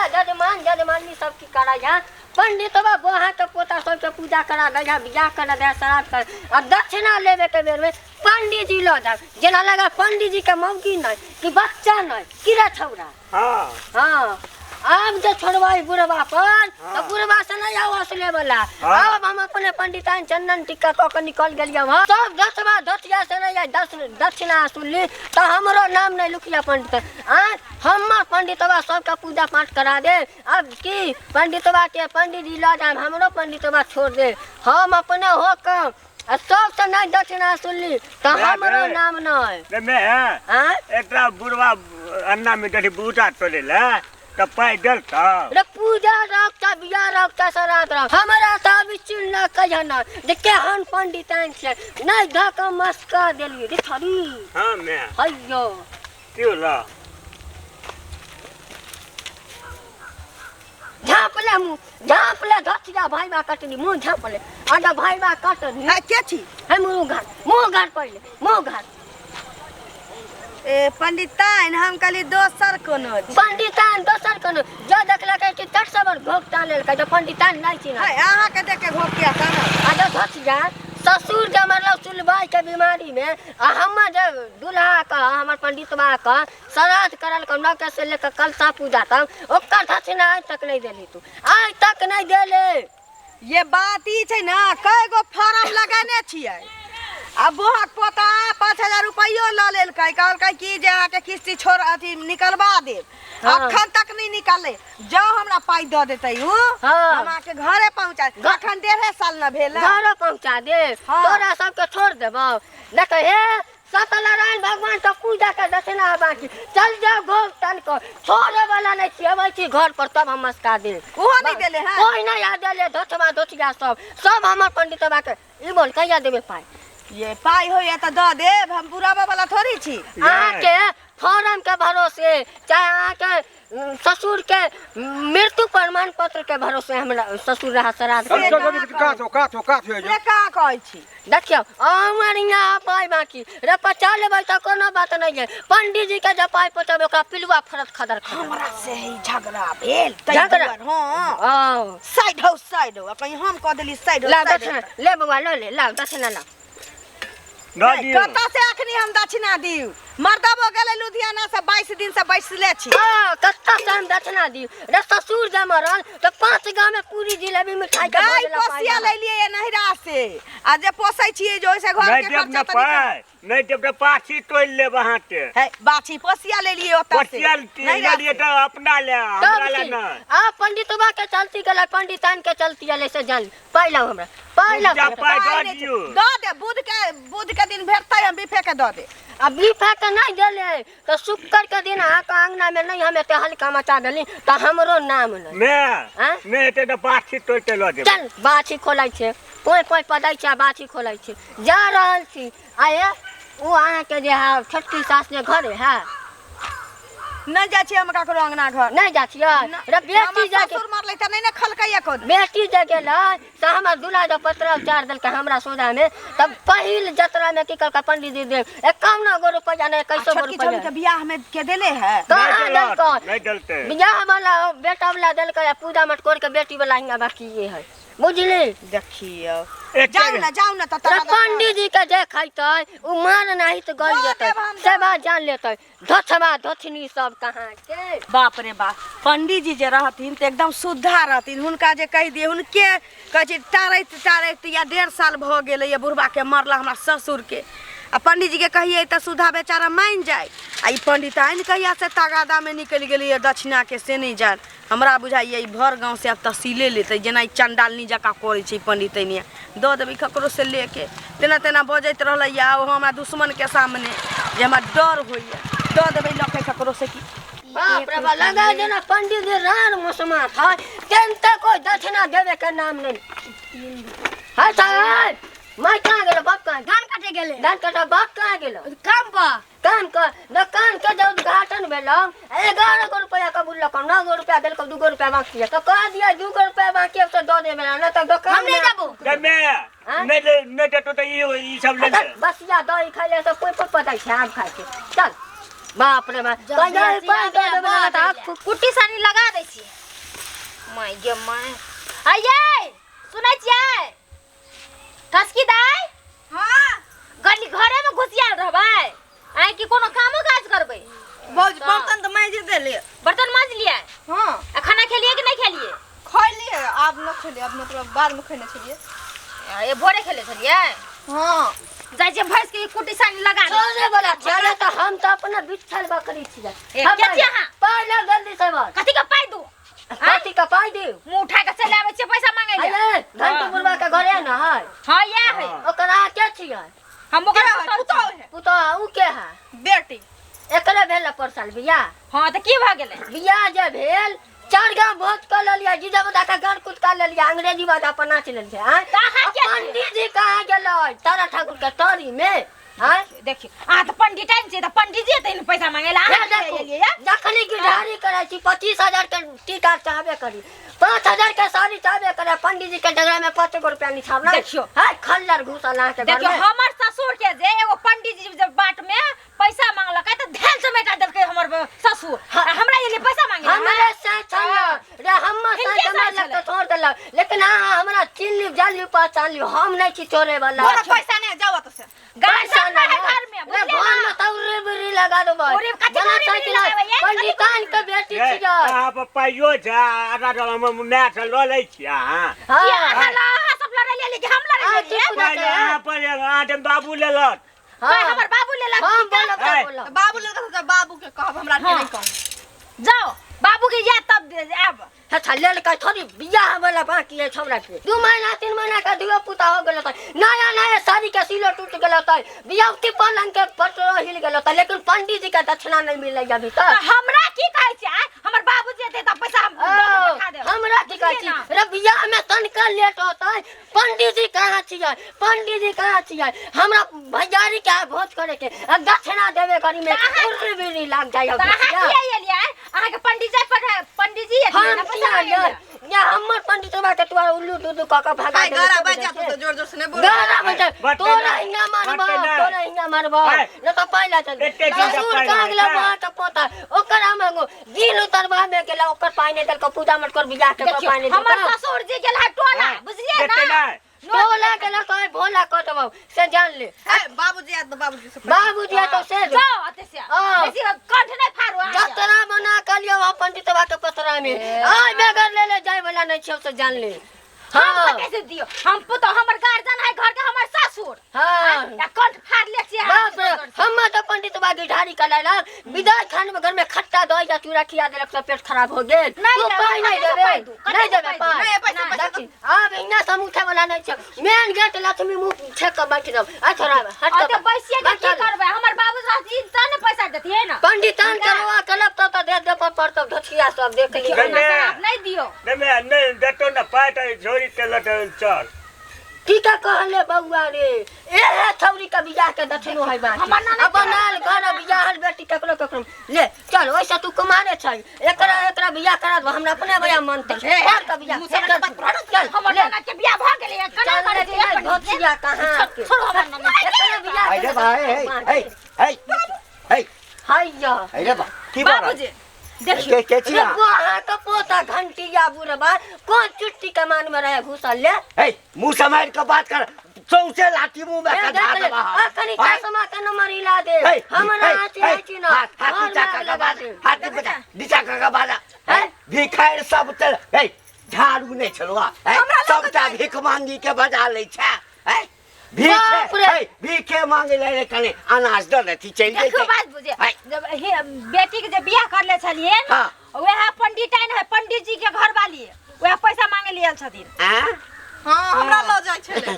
जजमान जजमानी सब की करै है पंडितवा बोहा के पोता सबके पूजा करा दै है, बियाह करा दै है, श्राद्ध कर आ दक्षिणा लेवे के बेर में पंडित जी लऽ जाब, जेना लगा पंडित जी के मौगी नहीं कि बच्चा नहीं कि रे छौड़ा। हाँ। हाँ, आब जे छोड़बाई बुढ़वा पर तऽ बुढ़वा से नहीं आउ असले वाला। हाँ। आब हम अपने पंडिताइन चंदन टिक्का कऽ के निकल गेलियै हँ। सब दसवा दसिया से नहीं आइ दस दक्षिणा सुनली तऽ हमरो नाम नहीं लुकिया पंडित। आँय हमर पंडितवा सबके पूजा पाठ करा दे। अब की पंडितवा के पंडित जी लऽ जायब, हमरो पंडितवा छोड़ दे, हम अपने हो कऽ आ सबसँ नहीं दक्षिणा सुनली तऽ रे, हमरो रे। नाम नहीं। रे मैं है। आँय? एकटा बुढ़वा अन्ना में देखी बूटा तोड़े ले तऽ पाइ देलकौ? रे पूजा रखता, बियाह रखता, श्राद्ध रख, हमरा तऽ अभी चिन्ह कहिया न जे केहन पंडिताइन छै, नहीं धऽ कऽ मस्का देलियै रे थरी। हाँ मैं। हैयो। की होलो? झाँप ले मुँह, झाँप ले धतिया भाईबा कटनी, मुँह झाँप ले। आधा भाईबा कटनी। है, के छी? है मुँह घाट, मुँह घाट पहिले, मुँह घाट। ए पंडिताइन, हम कहली दोसर कोनो छी। पंडिताइन दोसर कोनो, जो देखलकै कि चट सबर घोक टान लेलकै, तऽ पंडिताइन नहि चिन्है। है, अहाँके देख के घोकिया तानल। आ जो धतिया ससुर जे मरलौ सुलबाई के बीमारी में, आ हमर जे दूल्हा के, हमर पंडितवा के श्राद्ध करल के नौ के से लेके कलशा पूजा तक, ओकर दक्षिणा आज तक नहीं देली तू, आज तक नहीं देले। ये बात ई छै ना, कय गो फार्म लगेने छियै। आ बोहक पोता 5000 रुपैयो लऽ लेलकै, कहलकै कि जे अहाँके किस्ती छोड़ अथी निकलवा देब। हाँ। अखन तक नहीं निकललै। जँ हमरा पाइ दऽ देतै उ, हाँ। हम अहाँके घरे पहुँचा देब। अखन 1.5 साल न भेल। घरे पहुँचा देब। हाँ। तोरा सबके छोड़ देबौ। देख हे सत्यनारायण भगवान के पूजा के दक्षिणा बाकी, चल जाओ घोर तन को, छोड़े वाला नहीं छी, अबै छी घर पर तब हम मस्का देब। ओहो नहीं देले हैं? कोई नहीं आ देले, धोतवा धोतिया सब, सब हमर पंडितवा के। ई बोल कहिया देबे पाइ? ये पाइ होइया तऽ दऽ देब, हम बुढ़ाबा वाला थोड़ी छी। अहाँके फॉर्म के भरोसे, चाहे अहाँके ससुर के मृत्यु प्रमाण पत्र के भरोसे हमरा ससुर रहा श्राद्ध से करे। कहाँ का तो का तो का तो से कहाँ कहै छी? देखियौ हमर यहाँ पाइ बाकी रे पचा लेबै तऽ कोनो बात नहीं है। पंडित जी के जब पाइ पहुँचेबै ओकरा पिलुआ फरत खदर खदर। हमरा से ही झगड़ा भेल, तै झगड़ा? दुआरे, हाँ। ओ। साइड हौ, साइड हौ, आ कहीं हम कऽ देली साइड हौ, लाउ साइड हौ। दक्षिणा, ले बौआ, लऽ ले, लाउ दक्षिणा लाउ। दऽ नहीं, दियौ। कतऽ से अखनी हम दक्षिणा दियौ? मर्दबो गेलै लुधियाना से 22 दिन से बैसले छी। हाँ, कतऽ से हम दक्षिणा दियौ? रे ससुर जे मरल तऽ 5 गाँव में पूरी जिलेबी मिठाई के गाय भोज लऽ पोसिया पाइ लेलियै ये नहिरा से, आ जे पोसै छियै जे ओहिसे घर नहीं के देब खर्चा ने तऽ निकल- पाइ, नहीं देब तऽ पाछी तोड़ि लेब अहाँके। है, बाछी पोसिया लेलियै ओतऽ से। पोसिया नहिरा लेलियै से। तऽ अपना ले, हमरा तब ले की? नहि। आ पंडितवा के चलती गेलै, पंडिताइन के चलती गेलै से जान। पाइ लाउ हमरा, पाइ लाउ। जा पाइ दऽ पाइ नहि दियौ। छै। दऽ दे, बुध के दिन भेटतै, हम बीफे के दऽ दे। आ बीफा के नहीं देले तऽ शुक्र के दिन अहाँके अङ्गना में नहीं हम एते हल्का मचा देली तऽ हमरो नाम नहीं। मैं? आँय? नहि हेतै तऽ बाछी तोड़ि के लऽ जेबै। चल बाछी खोलै छै, पोइ पोइ पदै छै आ बाछी खोलै छै। जा रहल छी। आ हे, ओ अहाँके जे है छोटकी सास जे घरे है? नहि जाइ छियै हम ककरो अङ्गना घर। नहि जाइ छियै? न, रे बेटी हमर जाके ससुर मरलै तऽ नहि ने खलकै एको दिन। बेटी जे गेलै से हमर दूल्हा जे पत्र उतारि देलकै हमरा सोझामे, तब पहिल जतरामे की कहलकै पंडित जी देव 51 गो रुपैआ नहि, 21 गो छोटकी रुपैआ। छौड़ीके बियाहमे के देले है? कहाँ नहि देलक, देलकै? नहि देलकै। बियाह वाला बेटा वाला देलकै आ पूजा मटकोर के बेटी वाला हियाँ बाकी है, बुझली? देखियौ। एक जाउ ने, जाउ ने तऽ रे तोरा पंडित जी के जे खैतै उ मार नाही तऽ गल दऽ जेतै, देब हम, से बात जान लेतै। धोछबा धोछनी सब कहाँ के। बाप रे बाप, पंडित जी जे रहथिन तऽ एकदम शुद्धा रहथिन। हुनका जे कहि दियै, हुनके कहै छै टारैत टारैत या 1.5 साल भऽ गेलै या बुढ़बाके मरला हमरा ससुरके। आ पंडित जी के कहियै तऽ सुधा बेचारा मानि जाय। आ ई पंडिताइन कहिया से तगादामे निकलि गेलैया दक्षिणाके से नहि जान। हमरा बुझाइए ई भर गाँव से आब तहसीले लेतै, जेना ई चंडालनी जकाँ करै छै पंडितैनिया। दऽ देबै ककरो से लेके। तेना तेना बजैत रहलैया ओ हमरा दुश्मनके सामने जे हमरा डर होइया। दऽ देबै लऽ के ककरो से की। बाप रे बाप, लगा जेना पंडित जी रान मौसमा था, तेनते कोई दक्षिणा देवे के नाम नहीं। है साहब, मैं कहाँ गेलो? बाप कहाँ? धान काटे गेले। धान काटे बाप कहाँ गेलो? काम पर। काम कर, दुकान के जब उद्घाटन भेलो, 11 गो रुपया कबूल लको, 9 गो रुपया देलको, 2 गो रुपया बाकी है। तो कह दिया 2 गो रुपया बाकी है तो दऽ देबे ना, नहीं तो दुकान हम नहीं में- जाबो। दे मैं, हाँ? नहीं ले, नहीं देतो तो ई सब ले ले। बसिया दही खाइ ले तो कोई कोई पता छै, आब खाइ छै। चल। बाप रे बाप, कहिया पाइ दऽ देबै ना तऽ आँख फूक। कुट्टी सानी लगा दै छियै। माय गे माय, आइयै सुनै छियै ठसकी दाइ? हाँ। गली घरे में घुसियाल रहबै आइ कि कोनो कामो काज करबै? भौजी, बर्तन तऽ माँजि देलियै। बर्तन माँज लियै? हाँ। आ खाना खेलियै कि नहि खेलियै? खैलियै, आब न खेलियै, आब मतलब बाद में खेने छलियै। ए भोरे खेले छलियै? हाँ। जाइ छियै भैंस के कुट्टी सानी लगा दै। छोड़े वाला छियै तऽ हम तऽ अपना बिछल बकरी छियै। ए, के छियै अहाँ? पाइ लऽ जल्दी से बात। कथी के पाइ दू? कथी के पाइ दियौ? मुँह उठा के चलि आबै छियै पैसा मांगै लए। अरे घंटी बुढ़वा के घरे न है? हाँ, इएह है। ओकर अहाँ के छियै? हम ओकर के है? पुतहु पुतहु छियै। है। पुतहु उ के है? बेटी। एकरे भेल परसाल बियाह। हाँ तऽ की भऽ गेलै? बियाह जे भेल 4 गाँव भोज कऽ लेलियै, जीजा बजा के गान कूद कऽ लेलियै, अंग्रेजी बाजा पर नाच लेलियै। आँय? तऽ अहाँ किया छियै? पंडीजी कहाँ गेलै? तारा ठाकुर के तरी में। आँय? देखियौ अहाँ तऽ पंडिताइन छियै तऽ पंडीजी एतै ने पैसा मांगै लए, अहाँ हे किया देखू, एलियै या? जखनी गिरधारी करै छी 25,000 के टीका चाहबे करी, 5,000 के साड़ी चाहबे करे, पंडीजी के झगड़ा में 5 गो रुपया निछावना। देखियौ। है खल्लर घुसल अहाँके घर देखियौ में। हमर ससुर के जे एगो पंडीजी जे बाट में पैसा मांगलकै तऽ धेल समेटा देलकै हमर ससुर। हाँ। आ हमरा एलियै पैसा मांगे लए। हमरे से छल रे, हमर हिनके से साथ मारलक छलै। तऽ छोड़ देलक, लेकिन अहाँ हमरा चिन्ह लियौ, जान लियौ, पहचान लियौ, हम नहि छी चोरे वाला। बोला पैसा नहीं, जाओ तो से। पैसा गार्जियन नहीं है घर में, रे, बुझलियै घर ना? में तऽ उर्री बुर्री लगा देबै। उर्री कथी जेना उर्री छै बुर्री कि नहि? लगेबै, ये? पंडितान के बेटी ए, छियै। अहाँ पर पाइयो छै, आधा डॉलर हम माय से लऽ लै छी अहाँ। हाँ। की अहाँ अहाँ सब लड़ै लिए कि हम लड़ै अहाँ लिए? चुप पाइ रह। अहाँ पर अहाँके बाबू लेलक। हाँ। पाइ हमर बाबू लेलक। हम बोलब तऽ ए। बोलब। बाबू लेलक तऽ बाबू के कहब, हमरा के नहीं कहब। जाओ बाबू के या तब आब। अच्छा लेलकै थोड़ी बियाह वाला बाकी है छौड़ा के। 2 महीना 3 महीना के दुगो पुता हो गेल होतै, नया नया साड़ी के सिलो टूट गेल होतै, बियाहती पलंग के पटरो हिल गेल होतै, लेकिन पंडीजी के दक्षिणा नहीं मिललै अभी तक। तऽ हमरा की कहै छै आँय? हमर बाबूजी एतै तऽ पैसा हम दऽ के पठा देब। हमरा की कहै छी? बुझलियै ना? रे बियाह में तनिका लेट होतै, पंडीजी कहाँ छियै, पंडीजी कहाँ छियै, हमरा भैयारी के भोज करे के आ दक्षिणा देबे करी में उर्री बिर्री लाग जाइ। तऽ अहाँ किया एलियै? अहाँके पंडीजी पर पंडीजी एलियै हम ना पैसा किया मांगै एलियै? लए? या हमर पंडित बा के तोरा उल्लू दूदू कऽ के भगा हाय, देबै। गरा सब बजा बुझै तो छै। जोर जोर से नहीं बोल। गरा बजा, बटे तोरा नहि, हिंगा मारबो, बटे नहि। तोरा हिंगा मारबो, हाय। न तऽ पाइ ला चल। एते चीज ससुर पाइ कहाँ ला, गेला हाय। वहाँ के पोता, ओकर हम एगो दिन उतरबा में गेला, ओकर पाइ नहि देलको, पूजा मत कर, बियाह के देखियौ पाइ नहि हमर देलको। ससुर जी गेल है टोला, बुझलियै एते ना? नहि। टोला गेला तो भोला कऽ देबौ से जान ले। ए, बाबूजी आयत तऽ बाबूजी से पैसा। बाबूजी आयत तऽ से जाओ अते से। हाँ। बेसी कंठ नहीं फाड़ू अहाँ के। जतरा बना के लियौ हम पंडित बाबा के पतरा में, आइ बेगर ले ले जाय वाला नहीं छियौ से जान ले। हम हाँ। तऽ कैसे दियौ? हम पुतहु, हमर गार्जियन है घर के हमर ससुर। हाँ। आ कंठ फाड़ ले छियै अहाँ बाप रे, हम तऽ पंडित बाबा गिरधारी के लायलक, विदाई खान में घर में खट्टा दही या चूड़ा खिया देलक तऽ पेट खराब हो गेल। नहीं तू देबै, पाइ नहीं कते से देबै, पाइ दू, कते नहीं से देबै पाइ दू? पाइ। नहीं, पैसा, पैसा देखी, आब हिना से हम उठे वाला नहीं छै, मेन गेट लक्ष्मी मुँह छेक के बैठ जाब। आ छोड़ा, हट अते बैसिए के की बैठल। करबै? हमर बाबू रहथिन तऽ ने पैसा देतियै ने। पंडितान करवा कलब तब तऽ दे दे पर पड़तौ धोतिया सब देख लियौ। देखियौ, ओना शराब नहीं दियौ। नहि नहि नहि देतौ ने पाइ तऽ झोरी के लऽ चल। की का कहले बउआ रे, एहे छौरी के बियाह के दक्षिणो है बाकी। हमर नाना अब बनाल घर बियाहल बेटी ककरो ककरो ले चल, ओइसे तू कुमारे छै, एकरा एकरा बियाह करा देबो, हमरा अपने बया मन तै घर के बियाह। चल हमर ले, नाना के बियाह भऽ गेलै, केना चल करै रे, छियै कि पंडीजी? धोतिया कहाँ के? छोड़ू हमर नाना के। एकरा बियाह हे रे भाई, हे हे हे हे हैया हे रे बा, की बात? बाबूजी देखियौ के छी रे अहाँ? अहाँ के पोता घंटिया बुढ़बा कोन चुट्टी कमान में रहे घुसल ले। हे मुंह सम्हारि के बात कर, सौंसे लाठी मुंह में ए, के देख धा ले, देबा हम। अखनी हाय। चश्मा के नंबर हिला दे। हे, हमरा हे, हाथी हे, नहीं छी ना। हाथ हाथ घर नीचा में कर के लगा बाजा, दे। हाथ नीचा, नीचा कर के बाजा। हे? भिखारि सब तऽ हे झाड़ू नहि छलौ हे, सबटा भीख मांगी के बजा लै छै। हे भीखे बाप रे। हे भीखे मांगे ले रे, कने अनाज दऽ देती चलि देखियौ जैतै। बात बुझे, है। जब हे बेटी के जे बियाह करले छलियै, हाँ। वएह पंडिताइन है, पंडित जी के घरवाली, वएह पैसा मांगे लिए आयल छथिन। आँ? हाँ, हमरा लऽ जाइ छलै।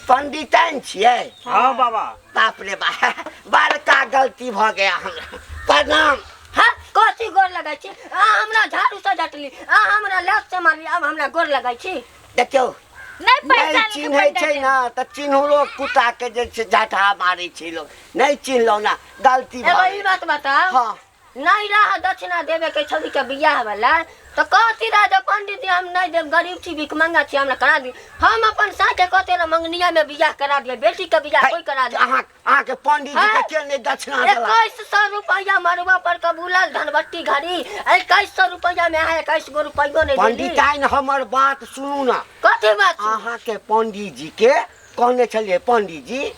पंडिताइन छियै? हाँ बाबा। बाप रे बाप, बड़का गलती भऽ गया हमरा, प्रणाम। हाँ, कथी गोर लगै छी? आ हमरा झाड़ू से डटली, आ हमरा लात से मारली, अब हमरा गोर लगै छी? देखियौ नहि नहि पहचान के चिन्है छै पंडित। ने तऽ चिन्हलो कुत्ता के जे छै झटहा मारै छै लोक, नहि चिन्हलहुँ ना, गलती एगो भऽ ई गेल। बात बताउ। हाँ। नहीं रहा दक्षिणा देवे के छवि के बियाह वाला तो कहती रहा जे पंडित जी हम नहीं देव, गरीब छी, भिखमंगा छी, हमरा करा दी। हम अपन साथे कहते रह मंगनिया में बियाह करा दिए, बेटी के बियाह कोई करा दिए। अहाँ अहाँके पंडित जी के हाँ। के नहि दक्षिणा देलक? 2100 रुपया मरुआ पर कबूलल धनबट्टी घड़ी, 2100 रुपया में अहाँ 21 गो रुपयो नहीं देली। पंडिताइन हमर बात सुनू ना। कथी बात सुनू? अहाँके पंडित जी के कहने छलियै पंडित जी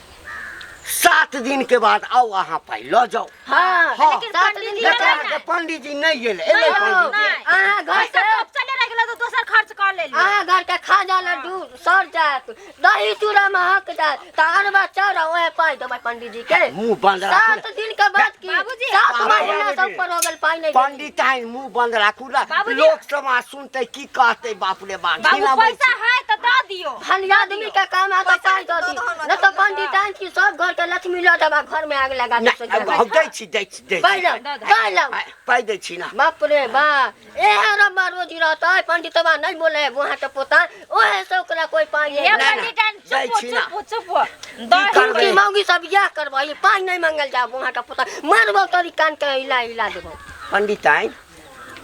7 दिन के बाद आओ अहाँ पाइ लऽ जाउ। हाँ, हाँ। लेकिन 7 पंडित दिन जी के एलै बाद। अहाँके पंडित जी नहि गेलै, एलै पंडित जी। अहाँ घर पैसा के तो चले रह गेलै तऽ दोसर खर्च कर लेलियै। अहाँ घर के खाजा लड्डू सर जायत, दही चूड़ा महक जायत, तऽ अरबा चाउर ओहे पाइ देबै पंडित जी के। मुँह बंद राखू। 7 दिन के बाद की बाबूजी, 7 बाबूजी। महीना से ऊपर हो गेल पाइ नहीं देली। पंडिताइन मुँह बंद राखू ना, बाबूजी। लोक समाज सुनते की कहते, बाप रे बाप। बाबू घिनाबै पैसा छी। है तऽ दऽ दियौ। खाली आदमी के काम है तऽ पाइ दऽ दी, नहीं तऽ पंडिताइन की सब घर के लक्ष्मी लऽ देबा, घर में आग लगा दे। नहि, हम दै छी दै छी दै पाइ छी। लाउ, पाइ लाउ। पाइ दै छी ना। बाप रे बा, एहन रब्बा रोजी रहतै, पंडितवा नहीं बोले है वहाँ के पोता, ओहे से ओकरा कोई पाइ नहीं। हे नहि, नहि, पंडिताइन दै चुप छी ना। चुप चुप दही करबै? की मौगी सब बियाह करबै, पाइ नहीं मंगल जाब वहाँ के पोता, मारबौ तोरी कान के हिला हिला देबौ। पंडिताइन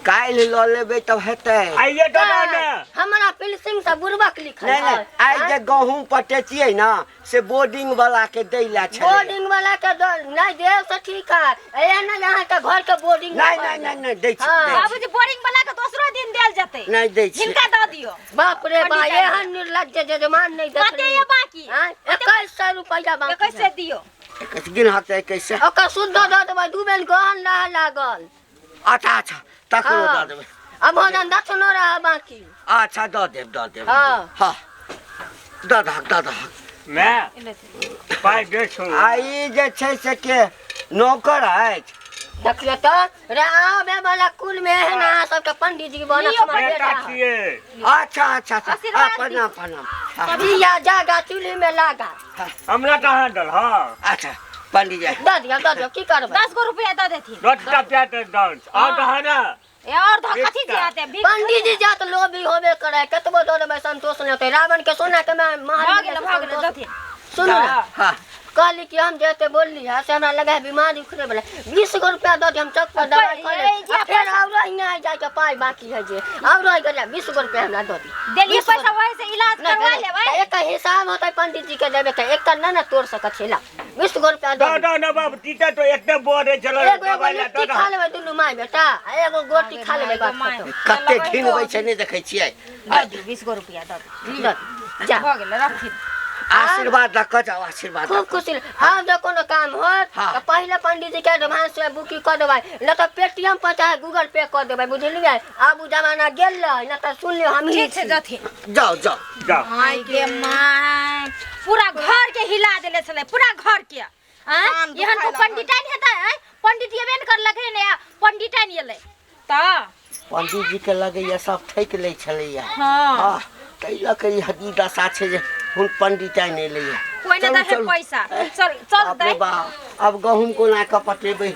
काल्हि लऽ लेबै तब हेतै। आइए दऽ दऽ ने। हमरा पिलसिंग से बुड़बक लिखल नहि नहि, आइ जे गहूँम पटेतियै ना से बोर्डिंग वाला के दै लए छलै। बोर्डिंग वाला के नहीं देव से ठीक है, एहन नहीं अहाँ के घर के बोर्डिंग। नहि नहि नहि नहि दै छी, हाँ। दै छी। बाबूजी बोरिंग वाला के दोसरो दिन देल जेतै। नहि दै छी। हिनका दऽ दियौ। बाप रे बा, पंडित एहन निर्लज्ज जजमान नहीं कते देखली। ये बाकी? 2100 रुपया बाकी। 2100 दियौ। 21 गिनहक तऽ 2100। ओकर शुद्ध दऽ देबै, 2 बेर गहन रह लागल। अच्छा अच्छा, तकरो हाँ। दऽ देबै। अब भोजन दक्षिणो रह बाकी। अच्छा दऽ देब दऽ देब। हाँ। हाँ दऽ दहक दऽ दहक। मैं पाइ दै छौ। आ ई जे छै से के नौकर अछि? देखियौ तऽ रे आबे वाला कुल में एहन अहाँ सबके पंडित जी बनत लियौ हमर बेटा बेटा। छियै। अच्छा अच्छा अच्छा, आशीर्वाद आ, प्रणाम प्रणाम। हाँ, दिया जागा चूल्ही में लागा। हमरा कहाँ दल हँ। अच्छा पंडित जी दऽ दियौ दऽ दियौ, की करबै? 10 गो रुपया दऽ देथिन। 10 टा प्याज दऽ और दह ना। ए और धऽ कथी जे आते? पंडित जी जात लोभी होबे करे, कतबो दऽ देबै संतोष नहि होतै। रावण के सोना के महल भऽ गेलै भऽ गेलै दथिन। सुनू ना, हाँ। कहली कि हम जेते बोलली है से हमरा लगा है बीमारी उखड़े वाला, 20 गो रुपया दऽ दे, हम चौक पर दवाई खा लेब। आ फेर और हियाँ जाके पाइ बाकी है जे और रहि गेलै, 20 गो रुपया हमरा दऽ दी। देलियै पैसा वही से इलाज नहि करवा भेलै। लेबै। तऽ एकर हिसाब होतै पंडित जी के देबै के, एकर नहि ने तोड़ सकत छै, ला 20 गो रुपया दऽ दऽ दी। दऽ ने बाबू, टीचर तो एते बोरे छलै। एगो एगो लिट्टी खा लेबै दुनू माय बेटा, आ एगो गोटी खा लेबै, बात खतम। कते घिनबै छै नहि देखै छियै? दऽ दियौ 20 गो रुपया दऽ दियौ। दऽ दी, जा। भऽ गेलै रखथिन। आशीर्वाद दऽ कऽ जाउ, आशीर्वाद दऽ खूब कऽ। खुशी। आब जब कोनो काम होत हाँ। तऽ पहिले पंडित जी के एडवांस में बुकिंग कऽ देबै, नहि तऽ पेटीएम पर चाहे गूगल पे कऽ देबै, बुझलियै? आब उ जमाना गेल रहै, नहि तऽ सुन लियौ हमही ठीक छै छी। दथिन। जाउ जाउ जाउ। माय गे my, पूरा घर के हिला देले छलै, पूरा घर के। आँय कान एहन दुखाय को लागल। पंडिताइन हेतै? आँय पंडित एबे ने करलकै ने, पंडिताइन एलै तऽ पंडित जी के लगैया सब ठकि लै छलैया। हाँ। हाँ, ताहि लऽ कऽ ई हदी दशा छै जे हुन पंडिताइन एलैया। कोइ नहि चलू, दै है चलू। पैसा। चल चल बाप रे दै। बाप, आब गहूँम कोना कऽ पटेबै?